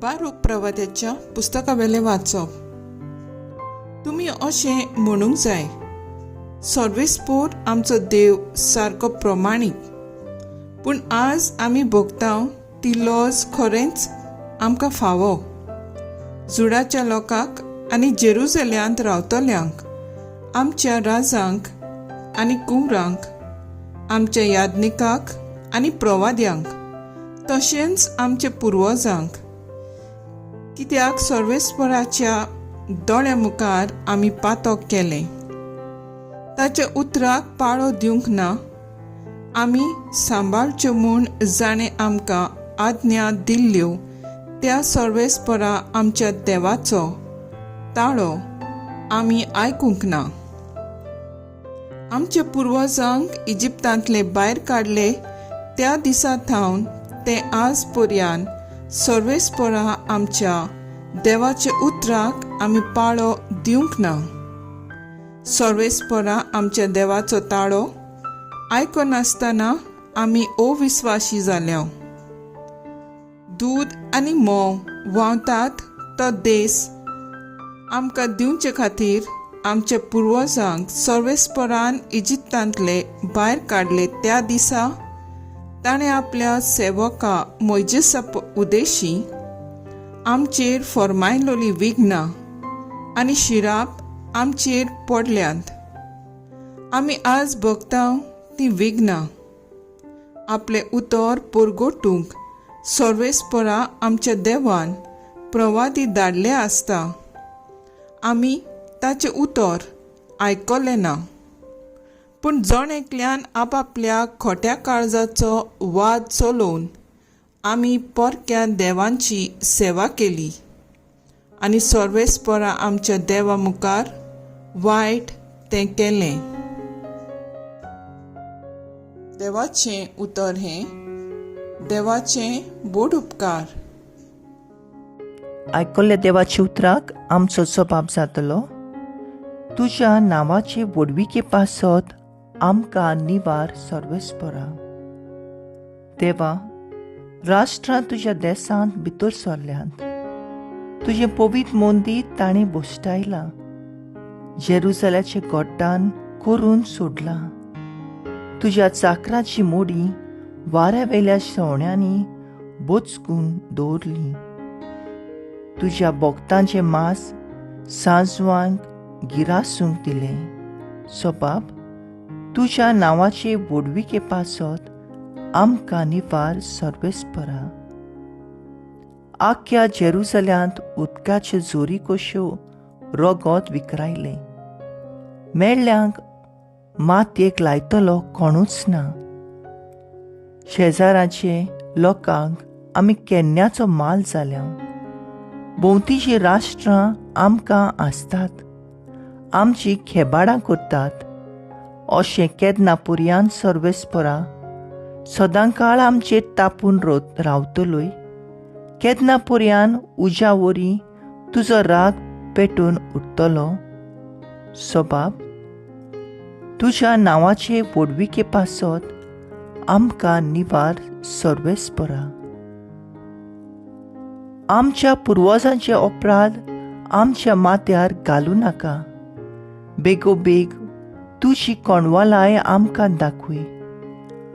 बारूक प्रवाद्याच्या पुस्तकावेलें वाचप. तुमी अशें म्हणूंक जाय, सर्वेस्पोर आमचो देव सारको प्रमाणीक. पूण आज आमी भोगता ती लॉज खरेंच आमकां फावो. जुडाच्या लोकांक आनी जेरुजल्यांत रावतल्यांक, आमच्या राजांक आनी कुंवरांक, आमच्या याज्ञिकाक आनी प्रवाद्यांक, तशेंच आमच्या पुर्वजांक, कित्याक सर्वेस्पराच्या दोळ्या मुखार आमी पातक केलें, ताच्या उतराक पाळो दिवंक ना. आमी सांबाळच्यो म्हूण जाणें आमकां आज्ञा दिल्ल्यो त्या सर्वेस्परा आमच्या देवाचो ताळो आमी आयकूंक ना. आमच्या पुर्वजांक इजिप्तांतले भायर काडले त्या दिसा थावन ते आज पर्यान सर्वेस्परा आमच्या देवाच्या उतराक आमी पाळो दिवंक ना. सर्वेस्परा आमच्या देवाचो ताळो आयकनासतना आमी अविस्वाशी जाल्या. दूद आनी म्होंव व्हांवतात तो देस आमकां दिवचे खातीर आमच्या पुर्वजांक सर्वेस्परान इजिप्तांतले भायर काडले त्या दिसा ताणें आपल्या सेवका मोयजेसा उदेशी आमचेर फर्मायलोली विघ्नां आनी शिराप आमचेर पडल्यांत. आमी आज भोगता ती विघ्नां आपलें उतर परगटूंक सर्वेस्परा आमच्या देवान प्रवादी धाडले आसता आमी ताचें उतर आयकलें ना. पूण जण एकल्यान आपापल्या खोट्या काळजाचो वाद चलोवन आमी परक्या देवांची सेवा केली आनी सर्वेस्परा आमच्या देवा मुखार वायट तें केलें. देवाचें उतर हें. देवाचें बोड उपकार. आयकल्ल्या देवाच्या उतराक आमचो जबाब जातलो. तुज्या नांवाचे व्हडविके पासत आमकां निवार सर्वेस्परा. देवा, राष्ट्रां तुज्या देसांत भितर सरल्यांत, तुजें पवित्र मंदीर ताणें भश्टायलां, जेरुजल्याचें गोड्डान करून सोडलां. तुज्या चाकराची मोडी वाऱ्या वेल्या सवण्यांनी बोचकून दवरली. तुज्या भक्तांचें मांस सांजवांक गिरासूंक दिलें. सोबाब, तुज्या नांवाचे व्हडविके पासत आमकां निवार सर्वेस्परा. आख्या जेरुजल्यांत उदकाच्यो जोरी कश्यो रगत विकरायलें. मेळ्ळ्यांक मातयेक लायतलो कोणूच ना. शेजाराचे लोकांक आमी केन्नाचो माल जाल्या. भोंवतीचीं राष्ट्रां आमकां आसतात, आमची खेबाडां करतात. अशें केन्ना पुरयान सर्वेस्परा सदांकाळ आमचेर तापून रावतलोय? केन्ना पुरयान उज्या वरी तुजो राग पेटून उरतलो? सोबाब, तुज्या नांवाचे व्हडविके पासत आमकां निवार सर्वेस्परा. आमच्या पुर्वजांचे अपराध आमच्या माथ्यार घालूं नाका. बेगोबेग तुजी कोणवालाय आमकां दाखय.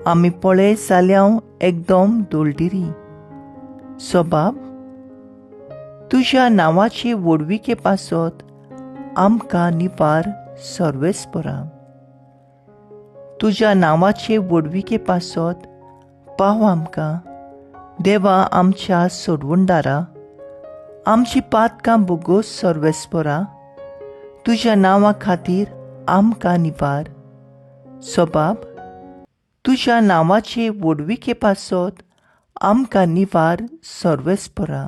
आमी पळय जाल्याव एकदम दोलडिरी. सोबाब, तुज्या नांवाचे व्हडविके पासत आमकां निवार सर्वेस्परा. तुज्या नांवाचे व्हडविके पासत पाव आमकां देवा आमच्या सोडवणदारा. आमची पातकां भोगोस सर्वेस्परा. तुज्या नांवा खातीर आमकां निवार. सोबाब, तुज्या नांवाचे व्हडविके पासत आमकां निवार सर्वेस्परा.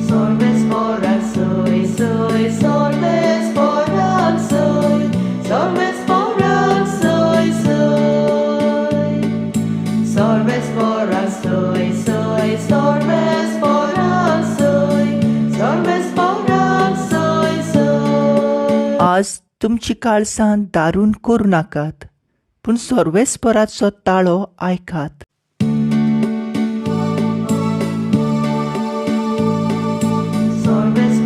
Sorvespora soy, soy, sorvespora soy, sorvespora soy, soy. Sorvespora soy, soy, sorvespora soy, sorvespora soy, soy. आज तुमची काळसां दारून करूं नाकात, पूण सर्वेस्पराचो ताळो आयकात. Solves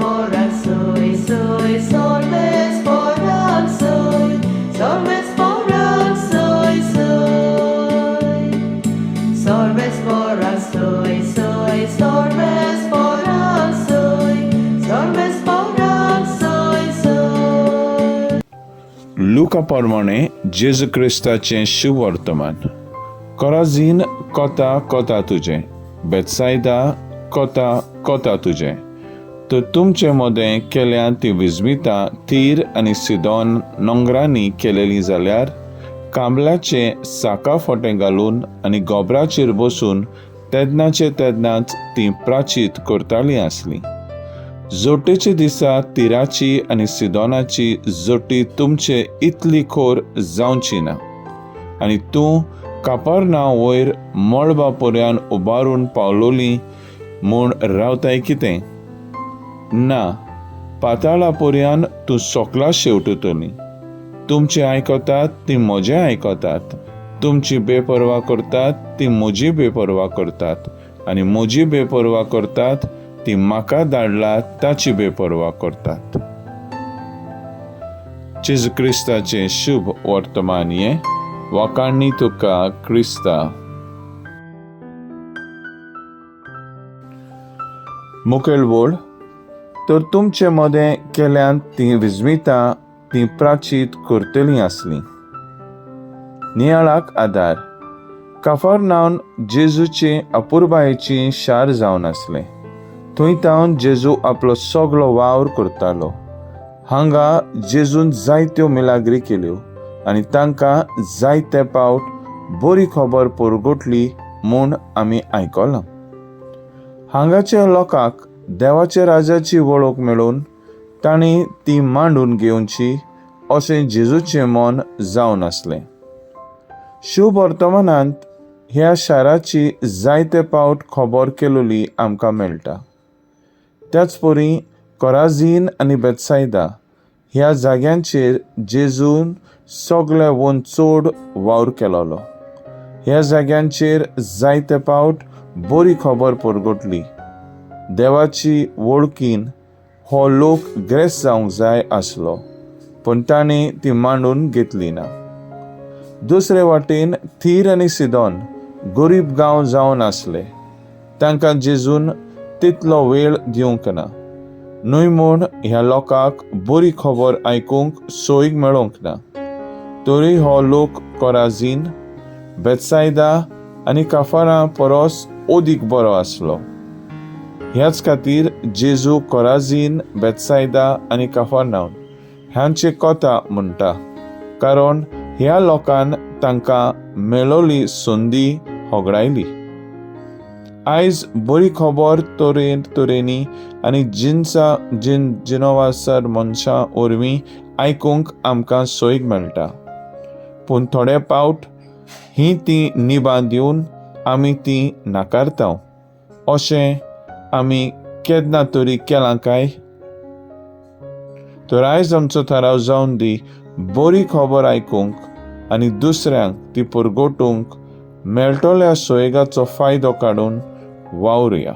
soy, soy, solves soy, solves soy, soy. Solves soy, soy, solves soy, solves soy, soy. लुका प्रमाणे जेजू क्रिस्ताचें शुवर्तमान. कोराझीन, कोता कोता तुजें! बेतसायदा, कोता कोता तुजें! तर तुमचे मदें केल्या ती विस्मितां तीर आनी सिदोन नोंगरांनी केलेलीं जाल्यार कांबल्याचे साका फोटे घालून आनी गोबराचेर बसून तेदनाचे तेदनाच तीं प्राचीत करतालीं आसलीं. जोटेचे दिसा तिराची आनी सिदोनाची जोटी तुमचे इतली खोर जावची ना. आनी तूं कापरना वयर मळबा पर्यान उबारून पावलोली म्हूण रावताय कितें? ना, पाताळा पर्यान तूं सोकला शेवटतली. तुमचें आयकतात ती म्हजें आयकतात, तुमची बेपर्वा करतात ती म्हजी बेपर्वा करतात, आनी म्हजी बेपर्वा करतात ती म्हाका धाडला ताची बेपर्वा करतात. जेजू क्रिस्ताचें शुभ वर्तमान हें. वाखाणणी तुका क्रिस्ता. मुखेल वळ. तर तुमचे मदें केल्यांत तीं विस्मितां तीं प्राचीत करतलीं आसलीं. नियाळाक आदार. काफरनावन जेजूचे अपुरबायेची शार जावन आसलें. थंय तावन जेजू आपलो सगलो वावर करतालो. हांगा जेजून जायत्यो मिलाग्री केल्यो आनी तांकां जायते पावट बरी खबर परगटली म्हूण आमी आयकलां. हांगाच्या लोकांक देवाच्या राजाची वळख मेळून तांणी ती मांडून घेवची अशें जेजूचें मन जावन आसलें. शुभ वर्तमानांत ह्या शाराची जायते पावट खबर केलोली आमकां मेळटा. त्याच परी कोराझीन आनी बेतसायदा ह्या जाग्यांचेर जेजून सगळे वोन चड वावर केलोलो. ह्या जाग्यांचेर जायते पावट बरी खबर परगटली. देवाची वळखीन हो लोक ग्रेस जावंक जाय आसलो, पूण ताणें ती मांडून घेतली ना. दुसरे वाटेन थीर आनी सिदोन गरीब गांव जावन आसले. तांकां जेजून तितलो वेळ दिवंक ना. न्हय म्हूण ह्या लोकांक बरी खबर आयकूंक सोयीक मेळोंक ना, तरी हो लोक कोराझीन, बेतसायदा आनी काफारा परस अदीक बरो आसलो. ह्याच खातीर जेजू कोराझीन, बेतसायदा आनी काफरनावन हांचे कथा म्हणटा, कारण ह्या लोकान तांकां मेळोली संदी होगडायली. आयज बरी खबर तरेन तरेनी आनी जिन्सा जिन जिनोवासर मनशां वरवीं आयकूंक आमकां सोयीक मेळटा, पूण थोडे पावट ही ती निबां दिवन आमी ती नाकारता. अशें आमी केन्ना तरी केलां काय? तर आयज आमचो थाराव जावन दी बरी खबर आयकूंक आनी दुसऱ्यांक ती परगटूंक मेळटल्या सोयगाचो फायदो काडून वावरुया.